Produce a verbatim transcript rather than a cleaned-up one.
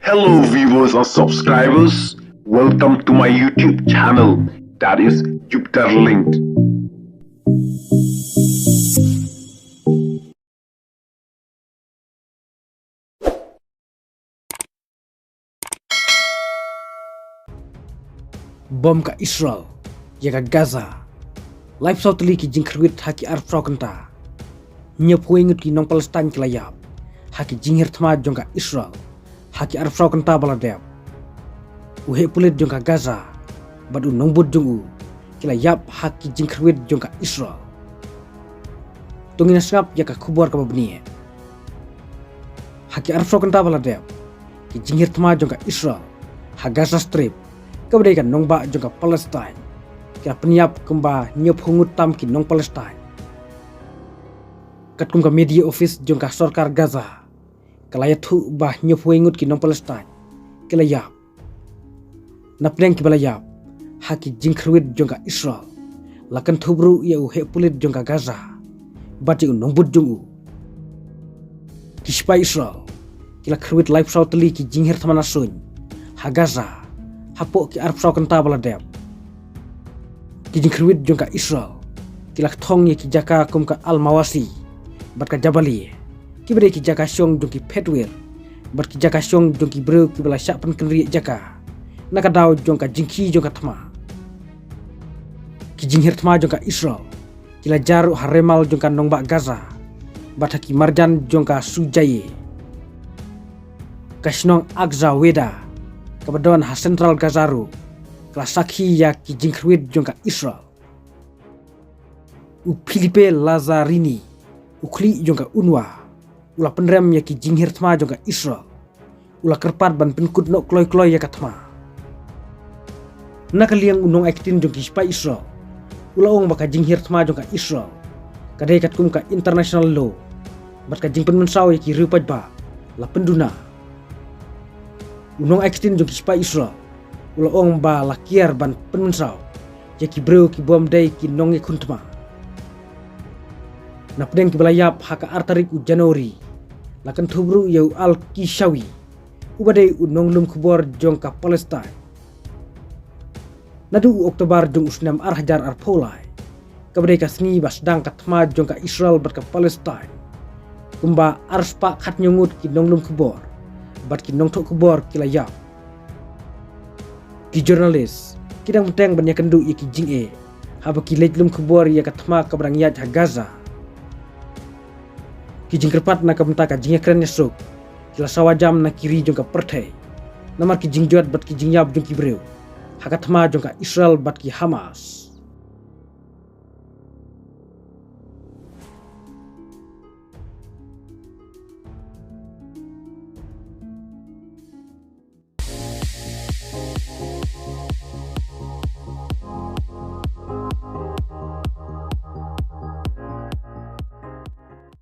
Hello viewers and subscribers, welcome to my YouTube channel, that is Jupiter Linked. Bom ka Israel ïa ka Gaza. Laiphew saw tylli ki jingkhyrwit ha ki arphew kynta. Hynñiewphew ngut ki nong Palestine ki la ïap ha ki jinghiar thma jong ka Israel ha ki arphew kynta ba la dep. U heh pulit jong ka Gaza bad u nongbud jong u ki la ïap ha ki jingkhyrwit jong ka Israel. To ngin sngap ïa ka khubor kaba bniah. Ha ki arphew kynta ba la dep, ki jinghiar thma jong ka Israel ha Gaza Strip, kaba dei ka nongbah jong ka Palestine, ki la pynïap kumba hynñiewphew ngut tam ki nong Palestine. Katkum ka media office jong ka sorkar Gaza, ka la ïathuh ba hynñiewphew ngut ki nong Palestine ki la ïap. Napdeng kiba la ïap ha ki jingkhyrwit jong ka Israel, la kynthup ruh ïa u heh pulit jong ka Gaza bad ïa u nongbud jong u. Ki sipai Israel ki la khyrwit laiphew saw tylli ki jinghiar thma na suiñ ha Gaza hapoh ki arphew saw kynta ba la dep. Ki jingkhyrwit jong ka Israel ki la kthong ïa ki jaka kum ka Al-Mawasi bad ka Jabalia, kiba dei ki jaka shong jong ki phetwir bad ki jaka shong jong ki briew kiba la shah pynkynriah jaka na ka daw jong ka jingkhih jong ka thma. Ki jinghiar thma jong ka Israel ki la jia ruh ha remal jong ka nongbah Gaza bad ha ki marjan jong ka Shujaia. Ka shnong Aqsa Weda, kaba don ha central Gaza ruh, ka la sakhi ïa ki jingkhyrwit jong ka Israel. U Philippe Lazzarini, u khlieh jong ka UNRWA, u la pynrem ïa ki jinghiar thma jong ka Israel. U la kyrpad ban pynkut noh kloi kloi ïa ka thma. Na ka liang u nongai ktien jong ki sipai Israel, u la ong ba ka jinghiar thma jong ka Israel ka dei katkum ka international law bad ka jingpynmynsaw ïa ki riew paidbah la pynduna. U nongai ktien jong ki sipai Israel u la ong ba la kiar ban pynmynsaw ïa ki briew ki bym dei ki nongïakhun thma. Napdeng kiba la ïap ha ka ar tarik u January, la kynthup ruh ïa u Al Kishawi, uba dei u nonglum khubor jong ka Palestine. Naduh u Oktober jong u snem ar hajar arphew lai, kaba dei ka sngi ba sdang ka thma jong ka Israel bad ka Palestine, kumba arspah khathynñiew ngut ki nonglum khubor bad ki nongthoh khubor ki la ïap. Ki journalist ki dang bteng ban ïakynduh ïa ki jingeh haba ki leit lum khubor ïa ka thma kaba dang ïaid ha Gaza. Ki jingkyrpad na ka bynta ka jingïakren ïasuk ki la sawa jam na ki ri jong ka pyrthei namar ki jingjot bad ki jingïap jong ki briew ha ka thma jong ka Israel bad ki Hamas.